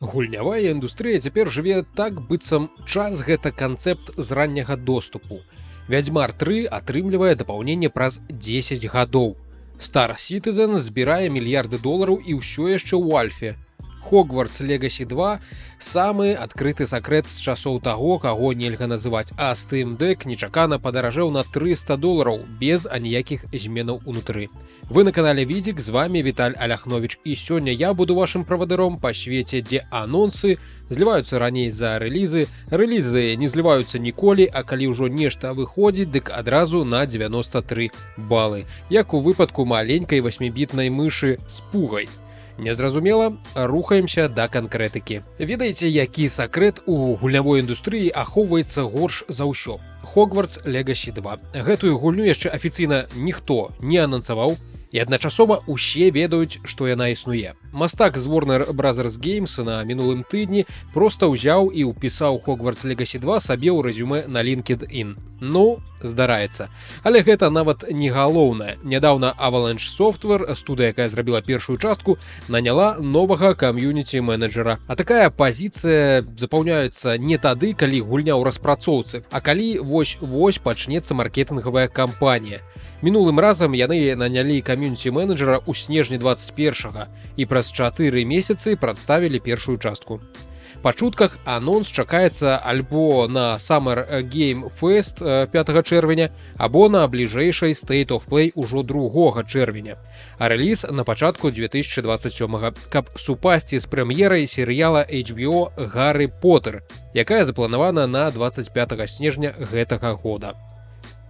Гульнявая індустрыя цяпер жыве так, быццам час — гэта канцэпт з ранняга доступу. «Вядзьмар 3» атрымлівае дапаўненне праз 10 гадоў. Star Citizen збірае мільярды долараў і ўсё яшчэ ў альфе. Hogwarts Legacy 2 — самы адкрыты сакрэт з часоў таго, каго нельга называць, а Steam Deck нечакана падаражэў на 300 долараў без аніякіх зменаў унутры. Вы на канале Відзік, з вами Віталь Аляхнович, і сёння я буду вашым правадыром па свеце, дзе анонсы зліваюцца раней за рэлізы, рэлізы не зліваюцца ніколі, а калі ўжо нешта выходзіць, дык адразу на 93 балы, як у выпадку маленькай васьмібітнай мышы з пугай. Незразумела, рухаемся да канкрэтыкі. Ведаеце, які сакрэт у гульнявой індустрыі ахоўваецца горш за ўсё? Hogwarts Legacy 2. Гэтую гульню яшчэ афіцыйна ніхто не анансаваў, і адначасова усе ведаюць, што яна існуе. Мастак з Warner Brothers Games на мінулым тыдні проста ўзяў і ўпісаў Hogwarts Legacy 2 сабе ў рэзюмэ на LinkedIn. Ну, здараецца. Але гэта нават не галоўнае. Нядаўна Avalanche Software, студыя, якая зрабіла першую частку, наняла новага кам'юніці менеджера. А такая пазіцыя запаўняецца не тады, калі гульня ў распрацоўцы, а калі вось-вось пачнецца маркетынгавая кампанія. Мінулым разам яны нанялі кам'юніці менеджера ў снежні 21 і праз 4 месяцы прадставілі першую частку. Па чутках, анонс чакаецца альбо на Summer Game Fest 5 чэрвеня, або на бліжэйшай State of Play ужо 2 чэрвеня. А рэліз на пачатку 2027, каб супасці з прэм'ерай серыяла HBO «Гары Поттер», якая запланавана на 25 снежня гэтага года.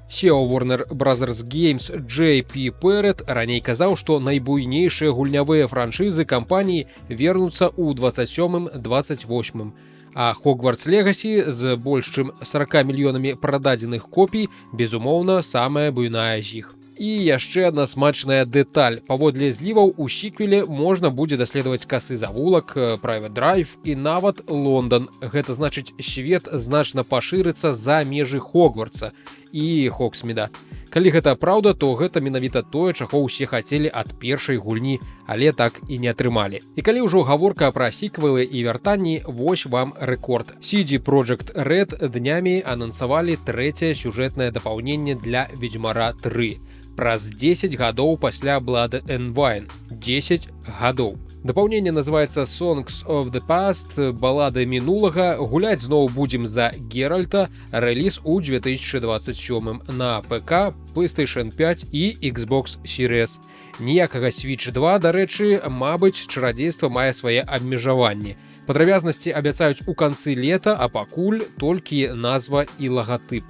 CEO Warner Brothers Games JP Перет раней казаў, што найбуйнейшыя гульнявыя франшызы кампаніі вернуцца ў 27-28. А Hogwarts Legacy з больш чым 40 мільёнамі прададзеных копій, безумоўна, самая буйная з іх. І яшчэ адна смачная дэталь. Паводле зліваў, у сіквеле можна будзе даследаваць касы завулак, Private Drive і нават Лондон. Гэта значыць, свет значна пашырыцца за межы Хогвартса і Хоксміда. Калі гэта праўда, то гэта менавіта тое, чаго ўсе хацелі ад першай гульні, але так і не атрымалі. І калі ўжо гаворка пра сіквелы і вяртанні, вось вам рэкорд. CD Projekt Red днямі анансавалі трэцяе сюжэтнае дапаўненне для «Ведзьмара 3» праз 10 гадоў пасля Blood and Wine. 10 гадоў. Дапаўненне называется Songs of the Past, балады мінулага. Гуляць зноў будзем за Геральта. Рэліз у 2027 на ПК, PlayStation 5 і Xbox Series. Ніякага Switch 2, дарэчы, мабыць, чарадзейства мае свае абмежаванні. Падрабязнасці абяцаюць у канцы лета, а пакуль толькі назва і лагатып.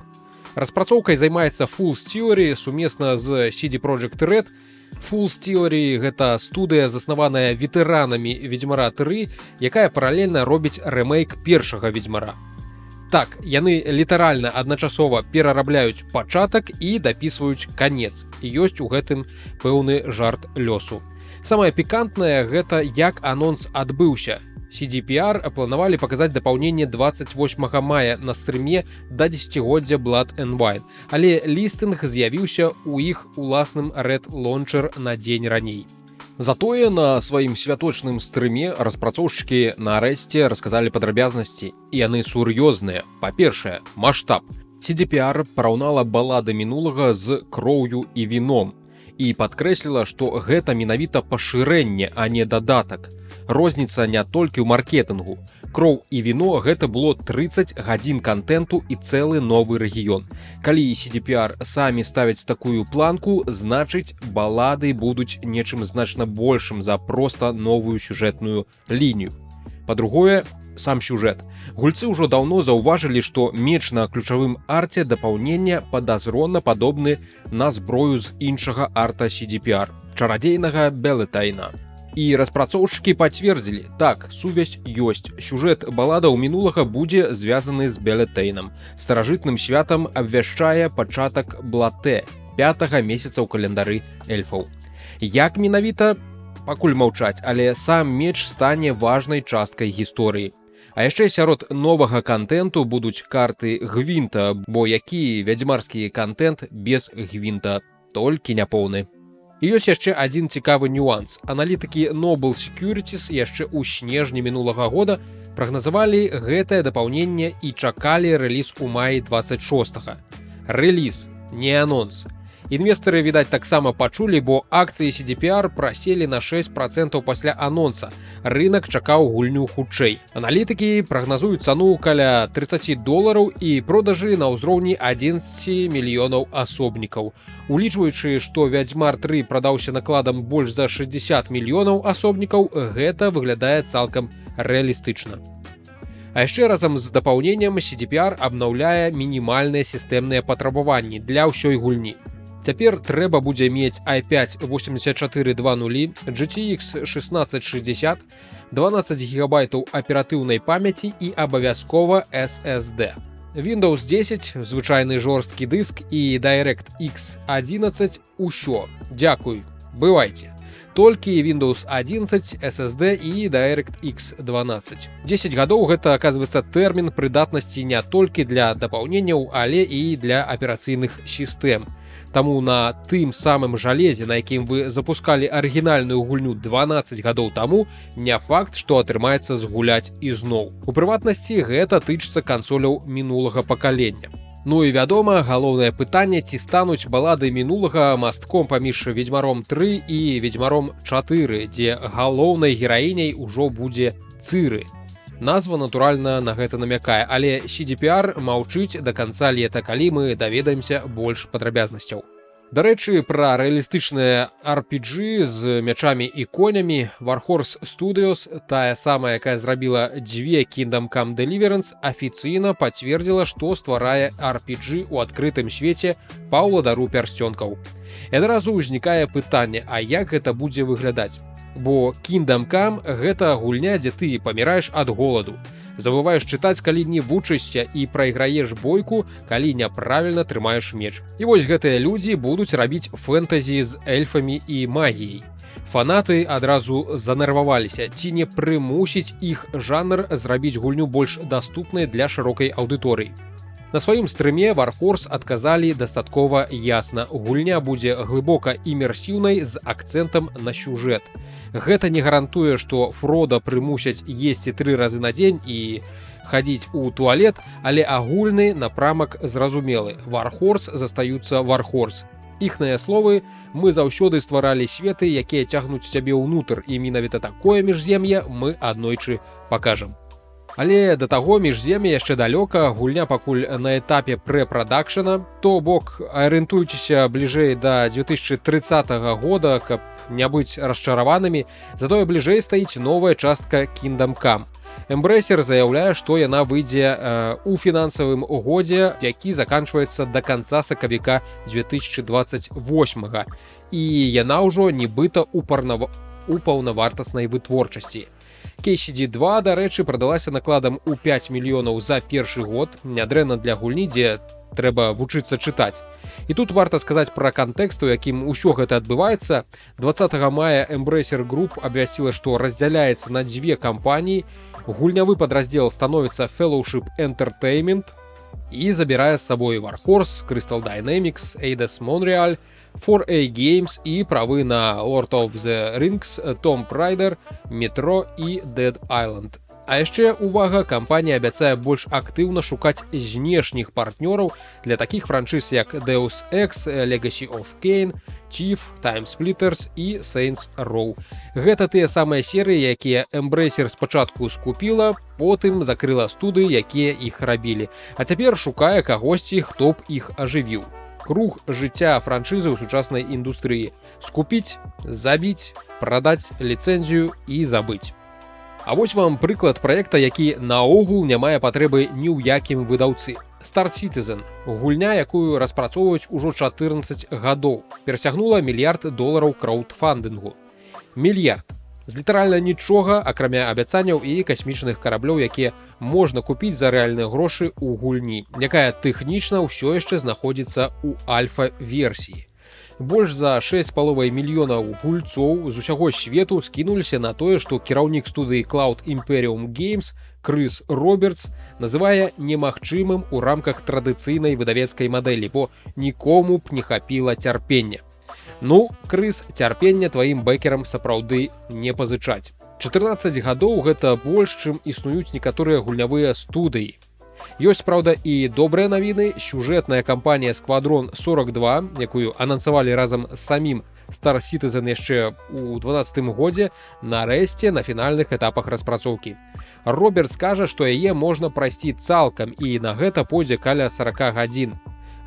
Распрацоўкай займаецца Fool's Theory сумесна з CD Projekt Red. Fool's Theory — гэта студыя, заснаваная ветэранамі «Ведзьмара 3», якая паралельна робіць рэмейк першага «Ведзьмара». Так, яны літаральна адначасова перарабляюць пачатак і дапісваюць канец. І ёсць у гэтым пэўны жарт лёсу. Самае пікантнае — гэта як анонс адбыўся. CDPR планавалі паказаць дапаўненне 28 мая на стрыме да дзесяцігоддзя Blood and Wine. Але лістынг з'явіўся ў іх уласным Red Launcher на дзень раней. Затое на сваім святочным стрыме распрацоўшчыкі нарэшце расказалі падрабязнасці, і яны сур'ёзныя. Па-першае, маштаб. CDPR параўнала «Балады мінулага» з «Кроўю і віном» і падкрэсліла, што гэта менавіта пашырэнне, а не дадатак. Розніца не толькі ў маркетынгу. «Кроў і віно» — гэта было 30 гадзін кантэнту і цэлы новы рэгіён. Калі CDPR самі ставяць такую планку, значыць, «Балады» будуць нечым значна большым за проста новую сюжэтную лінію. Па-другое, сам сюжэт. Гульцы ўжо даўно заўважылі, што меч на ключавым арце дапаўнення падазрона падобны на зброю з іншага арта CDPR, чарадзейнага Белетайна. І распрацоўшчыкі пацвердзілі: так, сувязь ёсць. Сюжэт «Баладаў мінулага» будзе звязаны з Белетэйнам, старажытным святам, абвяшчае пачатак блатэ, пятага месяца ў календары эльфаў. Як менавіта, пакуль маўчаць, але сам меч стане важнай часткай гісторыі. А яшчэ сярод новага кантэнту будуць карты гвінта, бо які вядзьмарскі кантэнт без гвінта? Толькі няпоўны. І ёсць яшчэ адзін цікавы нюанс. Аналітыкі Noble Securities яшчэ ў снежні мінулага года прагназавалі гэтае дапаўненне і чакалі рэліз у маі 26. Рэліз, не анонс. Інвестары, відаць, таксама пачулі, бо акцыі CDPR праселі на 6% пасля анонса. Рынок чакаў гульню хутчэй. Аналітыкі прагназуюць цану каля 30 долараў і продажы на ўзроўні 11 мільёнаў асобнікаў. Улічваючы, што «Вядзьмар 3» прадаўся накладам больш за 60 мільёнаў асобнікаў, гэта выглядае цалкам рэалістычна. А яшчэ разам з дапаўненнем CDPR абнаўляе мінімальныя сістэмныя патрабаванні для ўсёй гульні. Цяпер трэба будзе мець i5 8420, GTX 1660, 12 гігабайтаў аператыўнай памяці і абавязкова SSD. Windows 10, звычайны жорсткі дыск і DirectX 11, усё. Дзякуй. Бывайце. Толькі Windows 11, SSD і DirectX 12. 10 гадоў — гэта, аказваецца, тэрмін прыдатнасці не толькі для дапаўненняў, але і для аперацыйных сістэм. Таму на тым самым жалезе, на якім вы запускалі арыгінальную гульню 12 гадоў таму, не факт, што атрымаецца згуляць ізноў. У прыватнасці, гэта тычыцца кансоляў мінулага пакалення. Ну і, вядома, галоўнае пытанне: ці стануць балады мінулага мастком паміж «Ведзьмаром 3» і «Ведзьмаром 4», дзе галоўнай гераіняй ужо будзе Цыры? Назва, натуральна, на гэта намякае, але CDPR маўчыць да канца лета, калі мы даведаемся больш падрабязнасцяў. Дарэчы, пра рэалістычныя RPG з мячамі і конямі. Warhorse Studios, тая самая, якая зрабіла дзве Kingdom Come Deliverance, афіцыйна пацвердзіла, што стварае RPG ў адкрытым свеце па «Уладару пярсцёнкаў». І адразу ўзнікае пытанне, а як гэта будзе выглядаць? Бо Kingdom Come — гэта гульня, дзе ты паміраеш ад голаду, забываеш чытаць, калі не вучышся, і прайграеш бойку, калі няправільна трымаеш меч. І вось гэтыя людзі будуць рабіць фэнтэзі з эльфамі і магіяй. Фанаты адразу занерваваліся, ці не прымусіць іх жанр зрабіць гульню больш даступнай для шырокай аўдыторыі. На сваім стрыме Warhorse адказалі дастаткова ясна: гульня будзе глыбока імерсіўнай з акцэнтам на сюжэт. Гэта не гарантуе, што Фрода прымусяць есці тры разы на дзень і хадзіць у туалет, але агульны напрамак зразумелы. Warhorse застаюцца Warhorse. Іхныя словы: «Мы заўсёды стваралі светы, якія цягнуць цябе ўнутр, і менавіта такое міжзем'е мы аднойчы пакажам». Але да таго міжзем'я яшчэ далёка, гульня пакуль на этапе прэпрадакшана, то бок арыентуйцеся бліжэй да 2030 года, каб не быць расчараванымі. Затое бліжэй стаіць новая частка Kingdom Come. Embracer заяўляе, што яна выйдзе у фінансавым годзе, які заканчваецца да канца сакавіка 2028. І яна ўжо нібыта у паўнавартаснай вытворчасці. KCD2, дарэчы, прадалася накладам у 5 мільёнаў за першы год, нядрэнна для гульні, дзе трэба вучыцца чытаць. І тут варта сказаць пра кантэкст, у якім усё гэта адбываецца. 20 мая Embracer Group абвясціла, што раздзяляецца на дзве кампаніі. Гульнявы падраздзел становіцца Fellowship Entertainment і забірае з сабой Warhorse, Crystal Dynamics, Eidos Montreal, 4A Games і правы на Lord of the Rings, Tomb Raider, Metro і Dead Island. А яшчэ, увага, кампанія абяцае больш актыўна шукаць знешніх партнёраў для такіх франшыз, як Deus Ex, Legacy of Kain, Thief, Timesplitters і Saints Row. Гэта тыя самыя серыі, якія Embracer спачатку скупіла, потым закрыла студыі, якія іх рабілі. А цяпер шукае кагосьці, хто б іх ажывіў. Круг жыцця франшызы ў сучаснай індустрыі: скупіць, забіць, прадаць ліцэнзію і забыць. А вось вам прыклад праекта, які наогул не мае патрэбы ні ў якім выдаўцы. Star Citizen, гульня, якую распрацоўваюць ужо 14 гадоў, перасягнула мільярд долараў краўдфандынгу. Мільярд. З літаральна нічога, акрамя абяцанняў і касмічных караблёў, якія можна купіць за рэальныя грошы ў гульні, якая тэхнічна ўсё яшчэ знаходзіцца ў альфа-версіі. Больш за 6,5 мільёнаў гульцоў з усяго свету скінуліся на тое, што кіраўнік студыі Cloud Imperium Games Крыс Робертс называе немагчымым у рамках традыцыйнай выдавецкай мадэлі, бо нікому б не хапіла цярпення. Ну, Крыс, цярпення тваім бэкерам сапраўды не пазычаць. 14 гадоў — гэта больш, чым існуюць некаторыя гульнявыя студыі. Ёсць, праўда, і добрыя навіны: сюжэтная кампанія Squadron 42, якую анансавалі разам з самім Star Citizen яшчэ ў 12 годзе, нарэшце на фінальных этапах распрацоўкі. Робертс кажа, што яе можна прайсці цалкам і на гэта пойдзе каля 40 гадзін.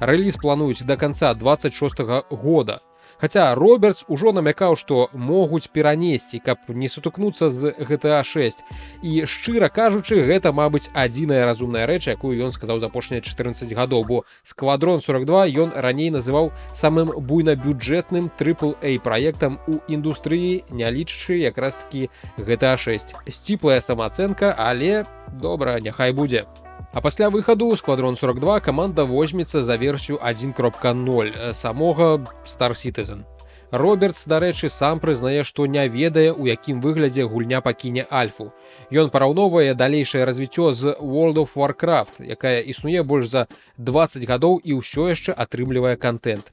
Рэліз плануюць да канца 26 -го года. Хаця Робертс ужо намякаў, што могуць перанесці, каб не сутыкнуцца з GTA 6. І, шчыра кажучы, гэта, мабыць, адзіная разумная рэч, якую ён сказаў за апошнія 14 гадоў, бо Squadron 42 ён раней называў самым буйнабюджэтным AAA праектам у індустрыі, не лічачы якраз-такі GTA 6. Сціплая самаацэнка, але добра, няхай будзе. А пасля выхаду Squadron 42 каманда возьмецца за версію 1.0 самога Star Citizen. Робертс, дарэчы, сам прызнае, што не ведае, у якім выглядзе гульня пакіне альфу. Ён параўноўвае далейшае развіццё з World of Warcraft, якая існуе больш за 20 гадоў і ўсё яшчэ атрымлівае кантэнт.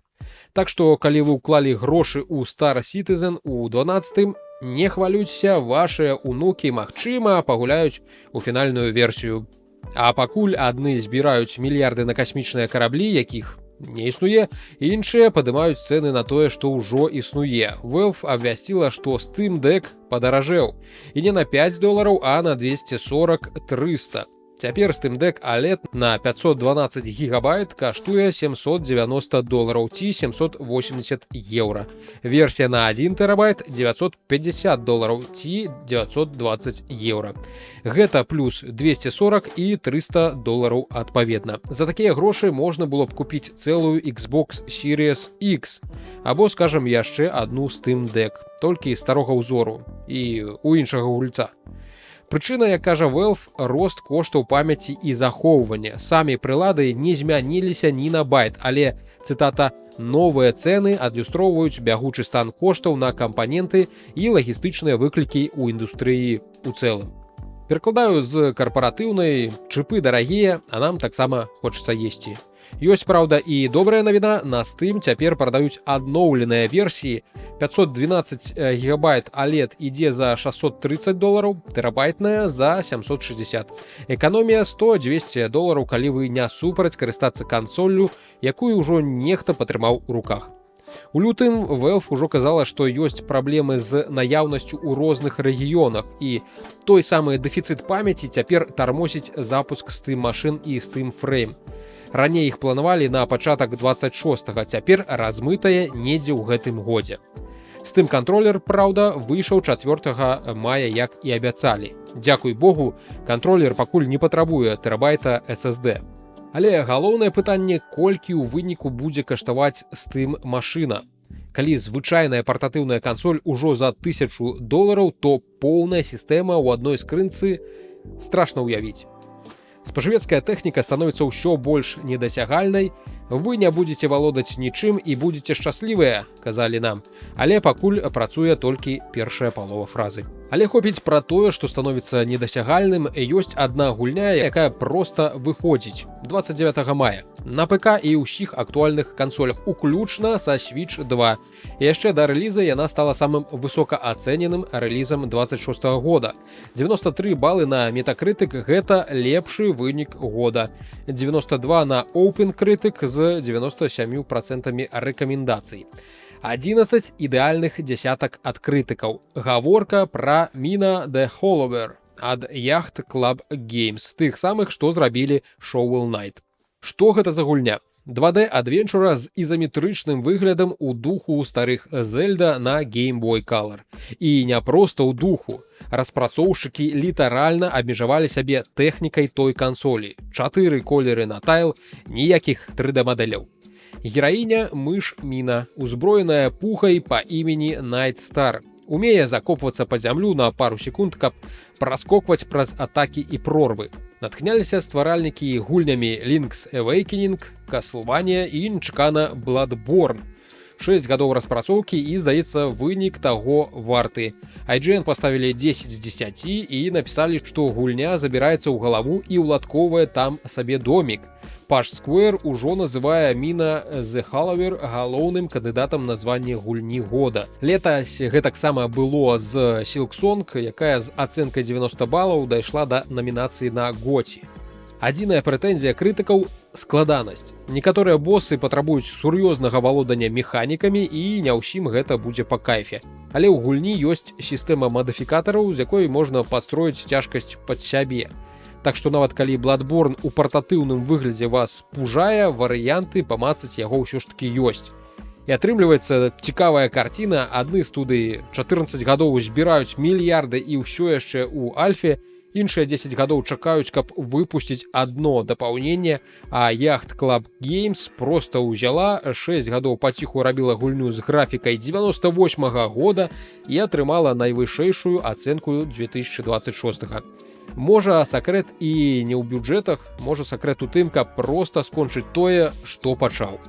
Так што, калі вы ўклалі грошы ў Star Citizen у 12, не хвалюйцеся, вашыя унукі, магчыма, пагуляюць у фінальную версію. А пакуль адны збіраюць мільярды на касмічныя караблі, якіх не існуе, іншыя падымаюць цэны на тое, што ўжо існуе. Valve абвясціла, што Steam Deck падаражэў. І не на 5 долараў, а на 240, 300. Цяпер Steam Deck OLED на 512 гігабайт каштуе 790 долараў ці 780 еўра. Версія на 1 тэрабайт — 950 долараў ці 920 еўра. Гэта плюс 240 і 300 долараў адпаведна. За такія грошы можна было б купіць цэлую Xbox Series X або, скажам, яшчэ адну Steam Deck, толькі старога ўзору і у іншага гульца. Прычына, як кажа Valve, рост коштаў памяці і захоўвання. Самі прылады не змяніліся ні на байт, але, цытата, «новыя цэны адлюстроўваюць бягучы стан коштаў на кампаненты і лагістычныя выклікі ў індустрыі ў цэлым». Перакладаю з карпаратыўнай: чыпы дарагія, а нам таксама хочацца есці. Ёсць, праўда, і добрая навіна: на Steam цяпер прадаюць адноўленыя версіі. 512 гігабайт OLED ідзе за 630 долараў, тэрабайтная за 760. Эканомія 100-200 долараў, калі вы не супраць карыстацца кансоллю, якую ўжо нехта патрымаў у руках. У лютым Valve ужо казала, што ёсць праблемы з наяўнасцю ў розных рэгіёнах, і той самы дэфіцыт памяці цяпер тармозіць запуск Steam машын і Steam Frame. Раней іх планавалі на пачатак 26, цяпер размытае недзе ў гэтым годзе. Steam кантролер, праўда, выйшаў 4 мая, як і абяцалі. Дзякуй Богу, кантролер пакуль не патрабуе тэрабайта SSD. Але галоўнае пытанне: колькі ў выніку будзе каштаваць Steam машына? Калі звычайная партатыўная кансоль ужо за 1000 долараў, то поўная сістэма ў адной скрынцы — страшна ўявіць. Спажывецкая тэхніка становіцца ўсё больш недасягальнай. «Вы не будзеце валодаць нічым і будзеце шчаслівыя», — казалі нам. Але пакуль працуе толькі першая палова фразы. Але хопіць пра тое, што становіцца недасягальным. Ёсць адна гульня, якая проста выходзіць 29 мая на ПК і ўсіх актуальных кансолях, уключна са Switch 2. Яшчэ да рэліза яна стала самым высокаацэненым рэлізам 26 -го года. 93 балы на Metacritic — гэта лепшы вынік года. 92 на OpenCritic з 97% рэкамендацый. 11 ідэальных дзясятак ад крытыкаў. Гаворка пра Mina the Hollower ад Yacht Club Games, тых самых, што зрабілі Shovel Knight. Што гэта за гульня? 2D адвенчура з ізаметрычным выглядам у духу старых Зельда на Game Boy Color. І не проста ў духу. Распрацоўшчыкі літаральна абмежавалі сябе тэхнікай той кансолі. Чатыры колеры на тайл, ніякіх 3D-мадэляў. Гераіня — мыш Міна, узброеная пухай па імені Nightstar. Умее закопвацца па зямлю на пару секунд, каб праскокваць праз атакі і прорвы. Натхняліся стваральнікі гульнямі Link's Awakening, Castlevania і нечакана Bloodborne. 6 гадоў распрацоўкі і, здаецца, вынік таго варты. IGN паставілі 10 з 10 і напісалі, што гульня забіраецца ў галаву і ўладкоўвае там сабе домік. Паш Square ужо называе Mina the Hollower галоўным кандыдатам на званне гульні года. Летась гэтаксама было з Silksong, якая з ацэнкай 90 балаў дайшла да намінацыі на GOTY. Адзіная прэтэнзія крытыкаў — складанасць. Некаторыя босы патрабуюць сур'ёзнага валодання механікамі, і не ўсім гэта будзе па кайфе. Але ў гульні ёсць сістэма мадыфікатараў, з якой можна падстроіць цяжкасць пад сябе. Так што нават калі Bloodborne у партатыўным выглядзе вас пужае, варыянты памацаць яго ўсё ж такі ёсць. І атрымліваецца цікавая карціна: адны студыі 14 гадоў збіраюць мільярды і ўсё яшчэ ў альфе, іншыя 10 гадоў чакаюць, каб выпусціць адно дапаўненне, а Yacht Club Games просто ўзяла, 6 гадоў паціху рабіла гульню з графікай 98 -го года і атрымала найвышэйшую ацэнку 2026. Можа, сакрэт і не ў бюджэтах, можа, сакрэт у тым, каб проста скончыць тое, што пачаў.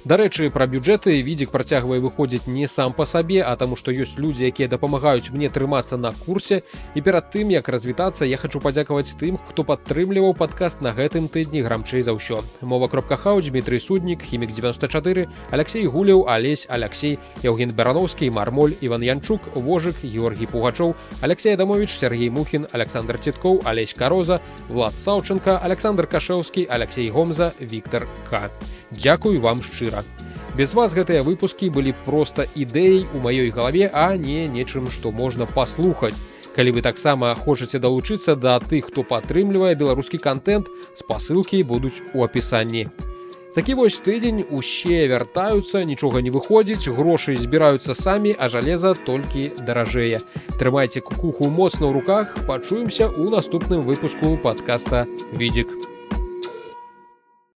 Дарэчы, пра бюджэты: відзік працягвае выходзіць не сам па сабе, а таму што ёсць людзі, якія дапамагаюць мне трымацца на курсе. І перад тым, як развітацца, я хачу падзякаваць тым, хто падтрымліваў падкаст на гэтым тыдні грамчэй за ўсё. Мова кропка хау, Дмітрый Суднік, Хімік 94, Алексей Гуляў, Алесь, Алексей, Яўген Барановскі, Мармоль, Іван Янчук, Вожык, Георгій Пугачоў, Алексей Адамович, Сергей Мухін, Александр Ціткоў, Алесь Кароза, Влад Саўченко, Александр Кашэўскі, Алексей Гомза, Виктор К. Дзякую вам шчыра. Без вас гэтыя выпускі былі проста ідэяй у маёй галаве, а не нечым, што можна паслухаць. Калі вы таксама хочаце далучыцца да тых, хто падтрымлівае беларускі кантэнт, спасылкі будуць у апісанні. Такі вось тыдзень: усе вяртаюцца, нічога не выходзіць, грошы збіраюцца самі, а жалеза толькі даражэе. Трымайце кукуху моцна ў руках, пачуемся ў наступным выпуску падкаста «Відзік».